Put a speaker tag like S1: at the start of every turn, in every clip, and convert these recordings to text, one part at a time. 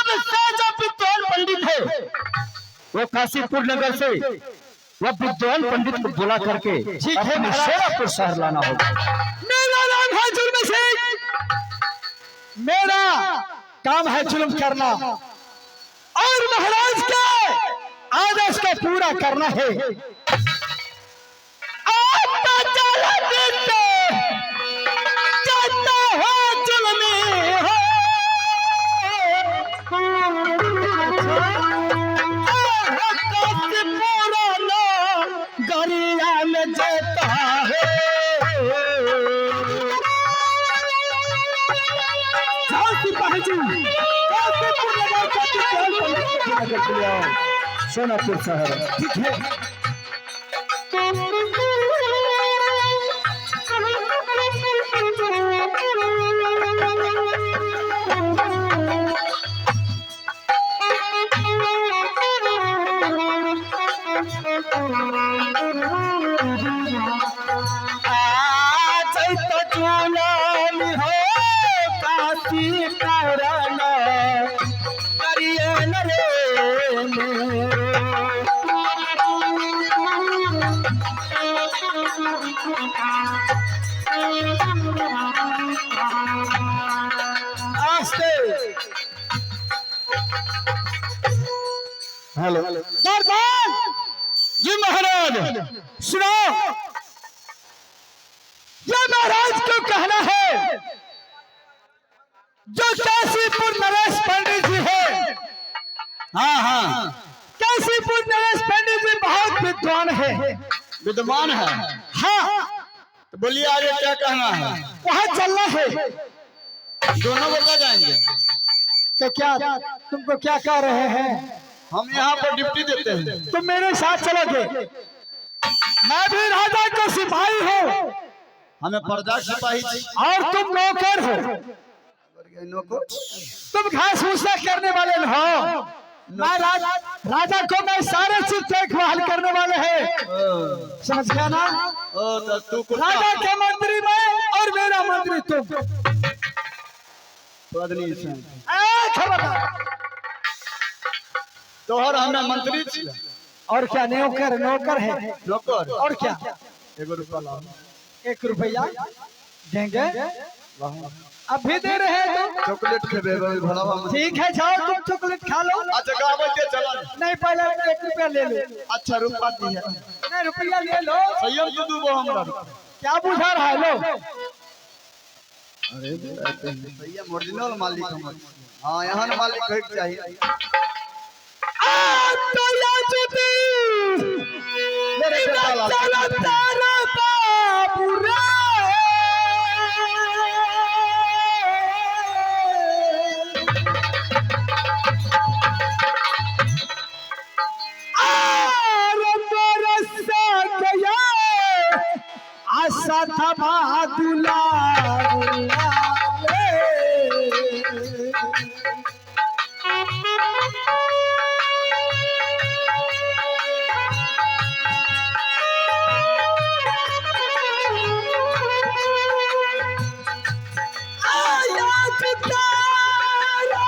S1: सबसे जो विद्वान पंडित है वो काशीपुर नगर से वह विद्वान पंडित को बुला करके
S2: ठीक है
S1: अपने
S2: महाराज।
S1: सोनापुर शहर लाना होगा।
S2: मेरा नाम है जुल्म सिंह, मेरा काम है जुल्म करना और महाराज के आदेश को पूरा करना है। आपका चला देते जाता हो जुल्मी हो। पुराना गरिया में जाता है। जाओ सिपाही जी, काशीपुर नगर का विद्वान पंडित को बुला करके ले आओ
S1: सोनापुर शहर।
S2: ठीक है।
S1: आस्ते। हेलो
S2: दरबार
S1: जी महाराज।
S2: सुनो, ये महाराज को कहना है जो काशीपुर नरेश पंडित जी है।
S1: हाँ हाँ,
S2: काशीपुर नरेश पंडित जी बहुत विद्वान है।
S1: विद्वान है।
S2: हाँ।
S1: तो बोलिए आगे क्या कहना है?
S2: वहाँ चलना है।
S1: दोनों बता जाएंगे।
S2: तो क्या तुमको क्या कह रहे हैं?
S1: हम यहाँ पर ड्यूटी देते हैं।
S2: तुम मेरे साथ चलोगे, मैं भी राजा का सिपाही हूँ।
S1: हमें प्रजा सिपाही चाहिए।
S2: और तुम नौकर हो।
S1: नौकर?
S2: तुम घास भूसा करने वाले हो। मैं राजा को मैं सारे चीज देखभाल करने वाले हैं, समझ गया ना?
S1: ओ तो तू कुत्ता।
S2: राजा के मंत्री मैं और मेरा मंत्री तुम।
S1: पदनी से।
S2: ए, खबरदार।
S1: तोहर हमें मंत्री छी।
S2: और क्या, नौकर नौकर है।
S1: नौकर।
S2: और क्या?
S1: एगो रुपया लाओ।
S2: 1 रुपया देंगे, अभी दे रहे हैं तुम।
S1: चॉकलेट खेबे भलावा।
S2: ठीक है, जाओ तुम चॉकलेट खा लो।
S1: अच्छा गावे के चला।
S2: नहीं, पहले 1 रुपया ले लो।
S1: अच्छा रुपया दी है।
S2: नहीं, रुपया ले लो।
S1: संयम तो दूबो हमरा।
S2: क्या बुझा रहा है? लो।
S1: अरे संयम ओरिजिनल मालिक हमर। हां, यहाँ मालिक होय के चाहिए।
S2: आ तो या जुदी
S1: मेरे बेटा लाल।
S2: चलो तारा बाबू रे। आर बरसा गया आशा था बहादुला। आया तारा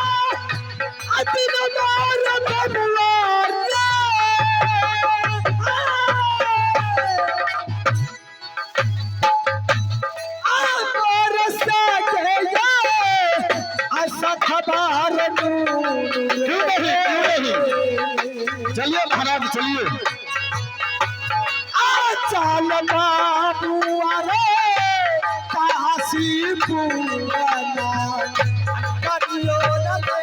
S2: अतिन मार बबुआ रे। आ बरसा गया आशा खबर
S1: क्यों नहीं, क्यों नहीं? चलिए महाराज चलिए।
S2: आ चल बाबुआ रे काशीपुर करियो रे।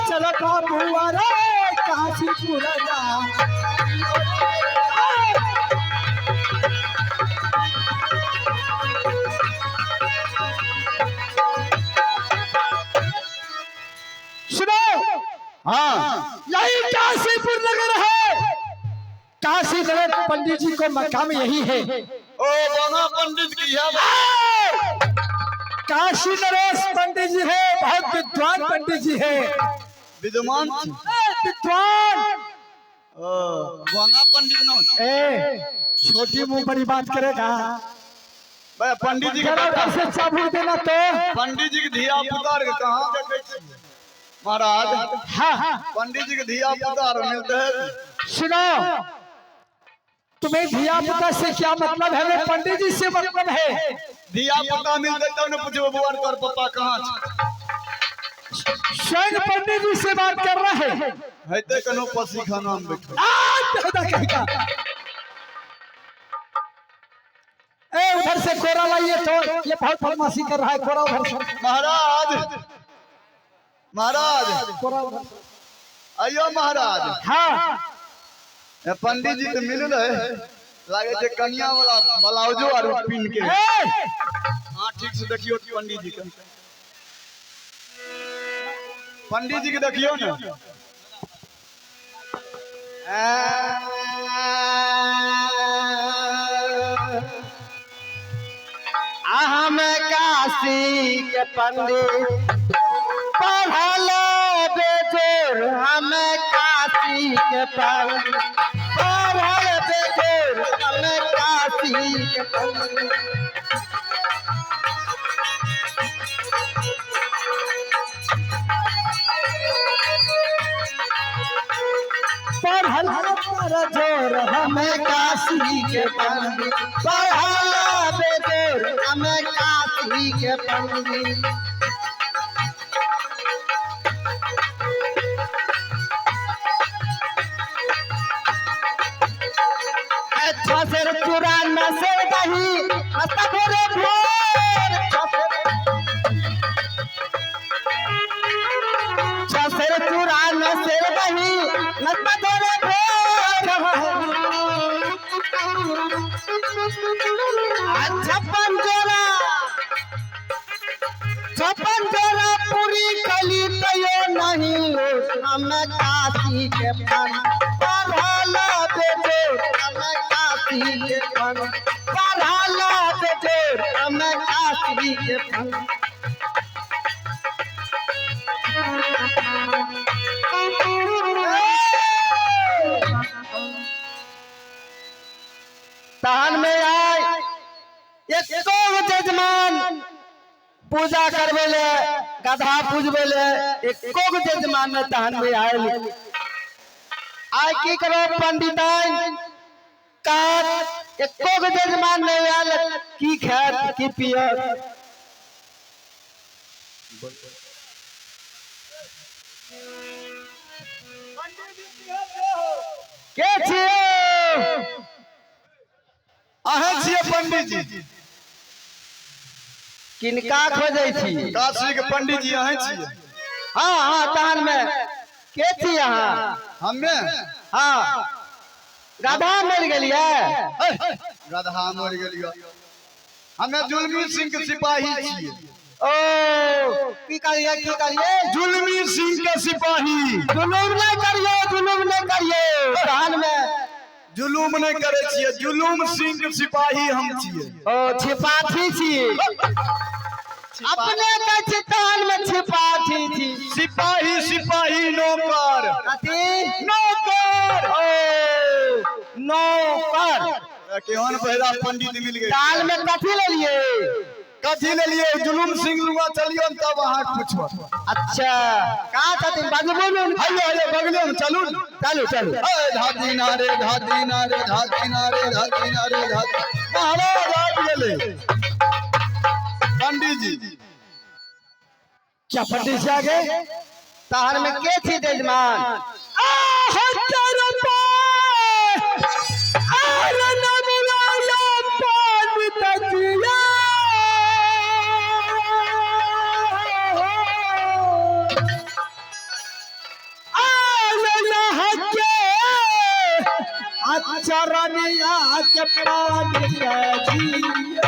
S2: चल बाबुआ रे काशीपुर जा।
S1: हाँ।
S2: यही काशीपुर नगर है। काशी नगर पंडित जी को मकाम यही है।
S3: ओ बंगा पंडित की है।
S2: काशी नरेश पंडित जी है, बहुत विद्वान पंडित जी है।
S3: विद्वान छी।
S2: ए, विद्वान।
S3: ओ बंगा पंडित न।
S2: ए छोटी मुंह बड़ी बात करेगा।
S3: बे पंडित जी के
S2: जरा उधर से चाबुक देना तो।
S3: पंडित जी के धिया पुता के कहाँ देखे छी महाराज?
S2: हाँ।
S3: पंडित जी के धिया पुता मिलते है।
S2: सुनो, तुम्हें धिया पुता से क्या मतलब है? हमें पंडित जी से मतलब है।
S3: धिया पुता मिलते तब ने पूछबो बौआ तोर पप्पा कहाँ छै।
S2: स्वयं पंडित जी से बात कर रहा है।
S3: हेतै कनो पसी खाना में बैठो।
S2: आ, दादा कहेगा। ए उधर से कोरा लाइए तो, ये बहुत बदमाशी कर रहा है। कोरा उधर से।
S3: महाराज, महाराज
S2: कोरा उधर से।
S3: आइयो महाराज।
S2: हाँ।
S3: ए, पंडित जी तो मिलल है, लागे छै कनिया वाला ब्लाउजो आर पिन के।
S2: ए!
S3: हाँ ठीक से देखियो पंडित जी के, पंडित जी के देखियो ने।
S1: हम काशी के पंडित पढ़ल बेजोर, हम काशी के पंडित पढ़ल बेजोर, हम काशी के पंडित।
S2: पढ़ल जोर
S1: हम काशी के पंडित पढ़ल बेजोर, हम काशी के पंडित। छसर चूड़ा नसे दही मस्त भोरे भोर, छसर चूड़ा नसे दही मस्त भोरे भोर। छप्पन जोड़ा, छप्पन जोड़ा पूरी कली तयो नहीं लोट, हम काशी के पन पढ़ल बेजोर, हम काशी के पन पढ़ल बेजोर, हम काशी के पन। तहन में आए एको जजमान पूजा करबे ले, गधा पूजबे ले, एको जजमान ने तहन में आयल। आय की करो पंडिताइन काट, एको जजमान नहीं आयल, की खात की पियत। के छियै?
S3: अहाँ छियै पंडित जी?
S1: किनका खोजै छी?
S3: काशी के पंडित जी अहाँ छियै?
S1: हाँ हाँ। तहन में के छी अहाँ?
S3: हमे?
S1: हाँ। गधा मरि गेलियै?
S3: गधा मरि गेलियै। हमे जुलमी सिंह के सिपाही छियै।
S1: ओ की कहलियै, की कहलियै?
S3: जुलमी सिंह के सिपाही।
S1: जुलूम नहीं करियो, जुलूम नहीं करियो। तहन में
S3: जुलूम नहीं करे छियै, जुलूम सिंह के सिपाही हम छियै।
S1: ओ छिपाठी छी, अपने कहै छी तहन में छिपाठी छी।
S3: सिपाही सिपाही नौकर।
S1: कथी?
S3: नौकर।
S1: ओ नौकर।
S3: केहन पहिला पंडित मिल गए।
S1: दाल में कथी लेलिए?
S3: कथी लेलिए? जुलूम सिंह लुगा चलियो तब अहाँ पूछब।
S1: अच्छा कहाँ छथिन? बजबू ने।
S3: हइयो हइयो बगले में चलू।
S1: चलू चलू।
S3: ए धादी ना रे धादी ना रे धादी ना रे धादी ना रे धादी। महाराज आबि गेलै पंडित जी।
S2: क्या पंडित जी आ गए?
S1: तहन में के छी जजमान?
S2: चरनिया के पानी जियो।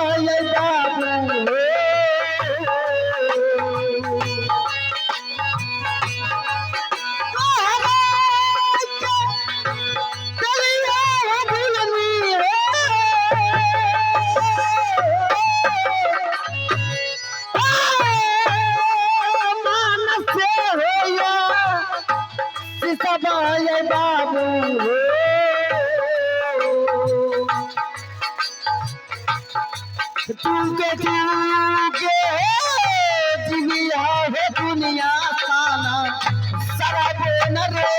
S1: ये बाबू हो। बाबू चूके चूके जिया है दुनिया खाना शराबो न रे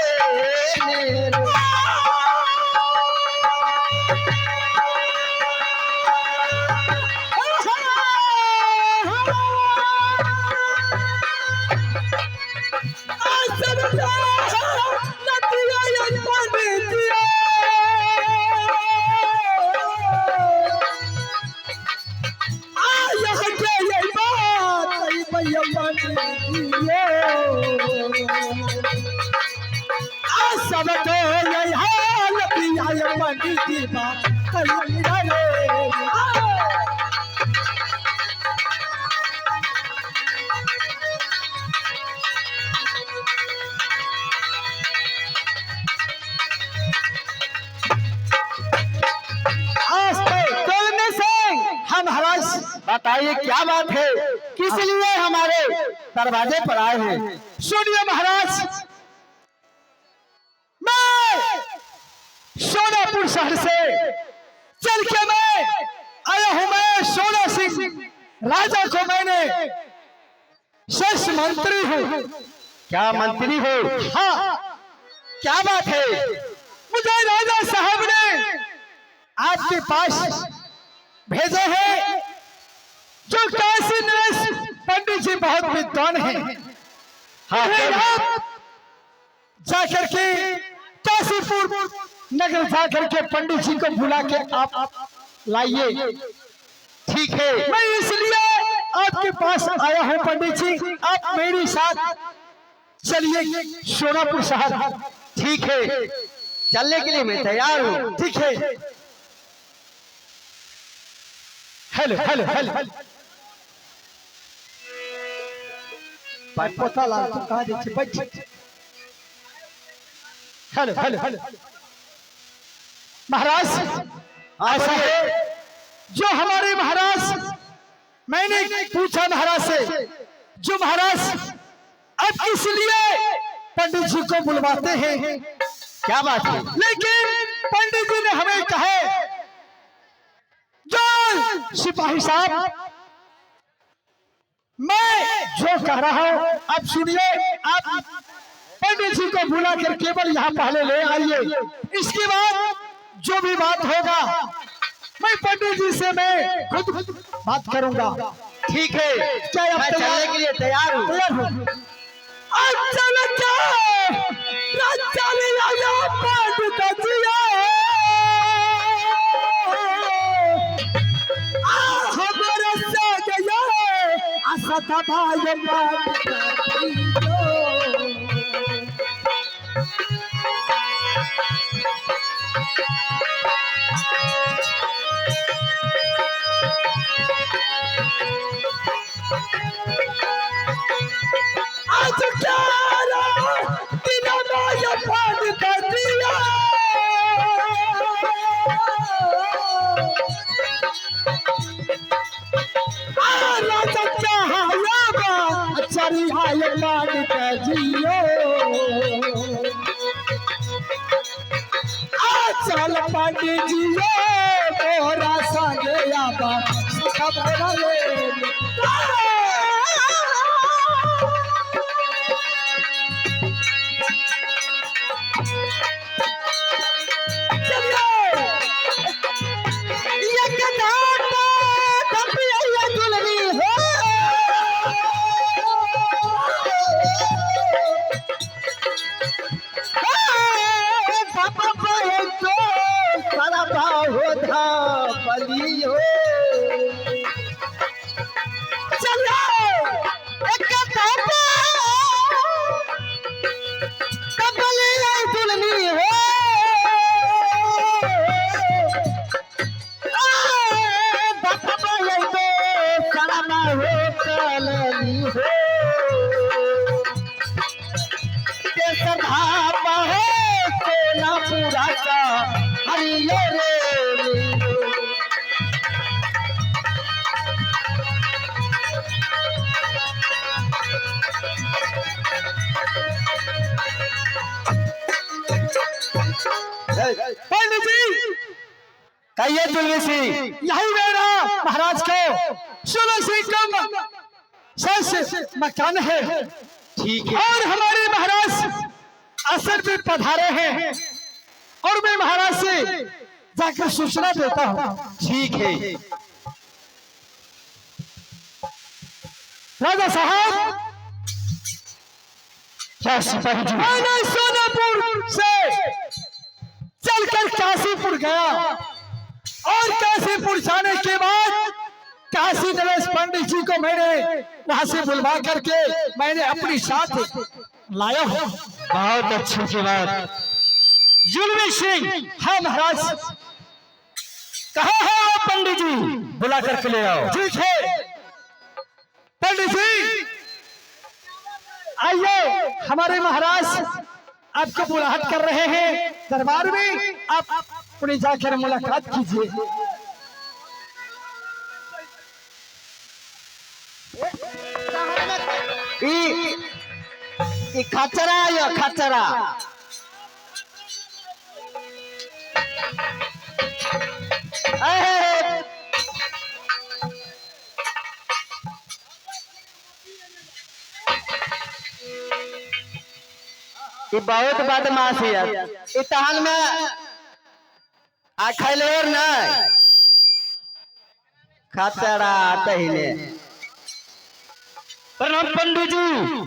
S1: बताइए क्या बात है, किस लिए हमारे दरवाजे पर आए हैं?
S2: सुनिए महाराज, मैं सोनापुर शहर से चल के मैं आया हूं। मैं सोना सिंह राजा को मैंने शेष मंत्री हूं।
S1: क्या मंत्री हो?
S2: हाँ।
S1: क्या बात है?
S2: मुझे राजा साहब ने आपके पास भेजे हैं, जो काशी नरेश पंडित जी बहुत विद्वान हैं।
S1: हाँ,
S2: आप जाकर के काशीपुर नगर जाकर के पंडित जी को बुला के आप लाइए।
S1: ठीक है,
S2: मैं इसलिए आपके पास आया हूं पंडित जी, आप मेरे साथ चलिए सोनापुर शहर।
S1: ठीक है, चलने के लिए मैं तैयार हूँ।
S2: ठीक है। हेलो हेलो हेलो, पोता लाल तुम कहाँ जाए? बैठ। हेलो हेलो हेलो महाराज, ऐसा है जो हमारे महाराज, मैंने पूछा महाराज से, जो महाराज अब इसलिए पंडित जी को बुलवाते हैं।
S1: क्या बात है?
S2: लेकिन पंडित जी ने हमें कहा, जो सिपाही साहब मैं जो कह रहा हूं आप सुनिए, आप पंडित जी को बुलाकर केवल यहाँ पहले ले आइए, इसके बाद जो भी बात होगा मैं पंडित जी से मैं खुद बात करूंगा।
S1: ठीक है,
S2: क्या आप
S1: मैं चलने के लिए तैयार हूँ?
S2: तैयार हूँ। चल पंडित जी तोरा संगे आबा खबर ले। चल
S1: सोनापुरा का हरियो रे मीरो।
S2: पंडित जी
S1: कहिए जुलमी सिंह।
S2: यही मेरा महाराज को सोलह से कम शेष मकान है।
S1: ठीक है।
S2: और हमारे महाराज असर भी पधारे हैं और मैं महाराज से जाकर सूचना देता हूँ।
S1: ठीक है।
S2: राजा साहब,
S4: क्या सिपाही जी?
S2: मैंने सोनापुर से चलकर काशीपुर गया और काशीपुर जाने के बाद काशी नरेश पंडित जी को मैंने वहां से बुलवा करके मैंने अपनी साथ लाया हूँ।
S4: बहुत अच्छी की बात। जुलमी सिंह।
S2: हाँ महाराज।
S4: कहाँ है वो पंडित जी? बुला करके ले आओ।
S2: ठीक है पंडित जी, आइए, हमारे महाराज आपको बुलाहट कर रहे हैं दरबार में, आप उन्हें जाकर मुलाकात कीजिए।
S1: ई ई खचरा यो खचरा। अहे, ई बहुत बदमाश है। ई तहन में आ खैले और नहीं खचरा तहिले।
S4: प्रणाम पंडित जी।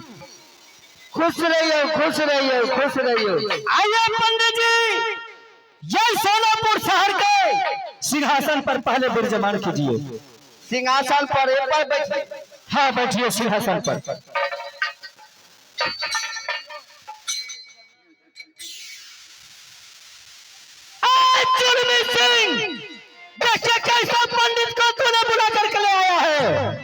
S1: खुश रहियो, खुश रहियो, खुश रहियो।
S4: आइए पंडित जी, ये सोनापुर शहर के सिंहासन पर पहले विराजमान कीजिए।
S1: सिंहासन पर एक पर बैठ।
S4: हाँ बैठिए सिंहासन पर। आज जुलमी सिंह, देखिए कैसा पंडित को तूने बुला करके ले आया है।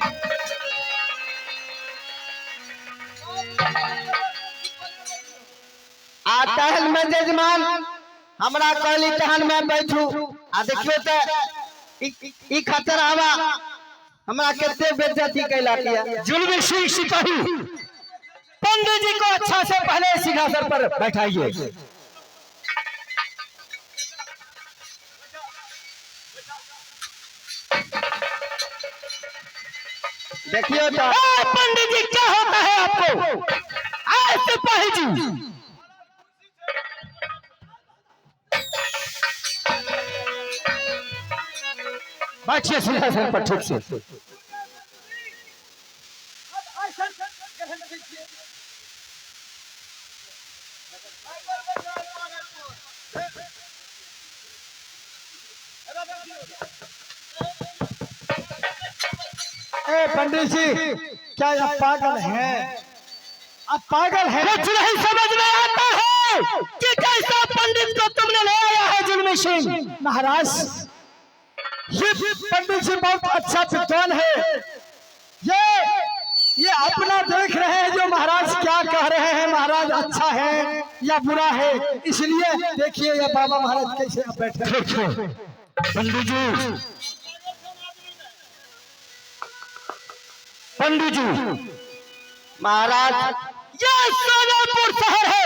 S1: आ टहल में जजमान हमरा कहली टहल में बैठू, आ देखियो त ई खतरावा हमरा कते बेइज्जती कैलक ये।
S4: जुलमी सिंह सिपाही, पंडित जी को अच्छा से पहले सिंहासन पर बैठाइए।
S1: देखियो त
S4: ए, पंडित जी क्या होता है आपको? आए सिपाही जी, बैठिए सिंहासन पर ठीक से।
S2: ए पंडित जी, क्या आप पागल हैं? आप पागल हैं?
S4: कुछ नहीं समझ में आता है कि कैसा पंडित को तुमने ले आया है जुलमी सिंह।
S2: महाराज, ये पंडित जी बहुत अच्छा विद्वान है। ये अपना देख रहे हैं जो महाराज क्या कह रहे हैं, महाराज अच्छा है या बुरा है, इसलिए देखिए ये बाबा महाराज कैसे अब बैठे हैं।
S4: देखो पंडित जी, पंडित जी
S1: महाराज,
S4: यह सोनापुर शहर है,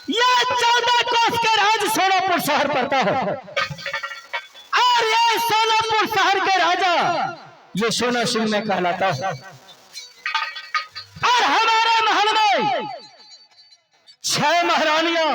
S4: यह 14 कोस के राज सोनापुर शहर पड़ता है और यह सोनापुर शहर के राजा ये सोना सिंह में कहलाता है। और हमारे महल में 6 महारानियां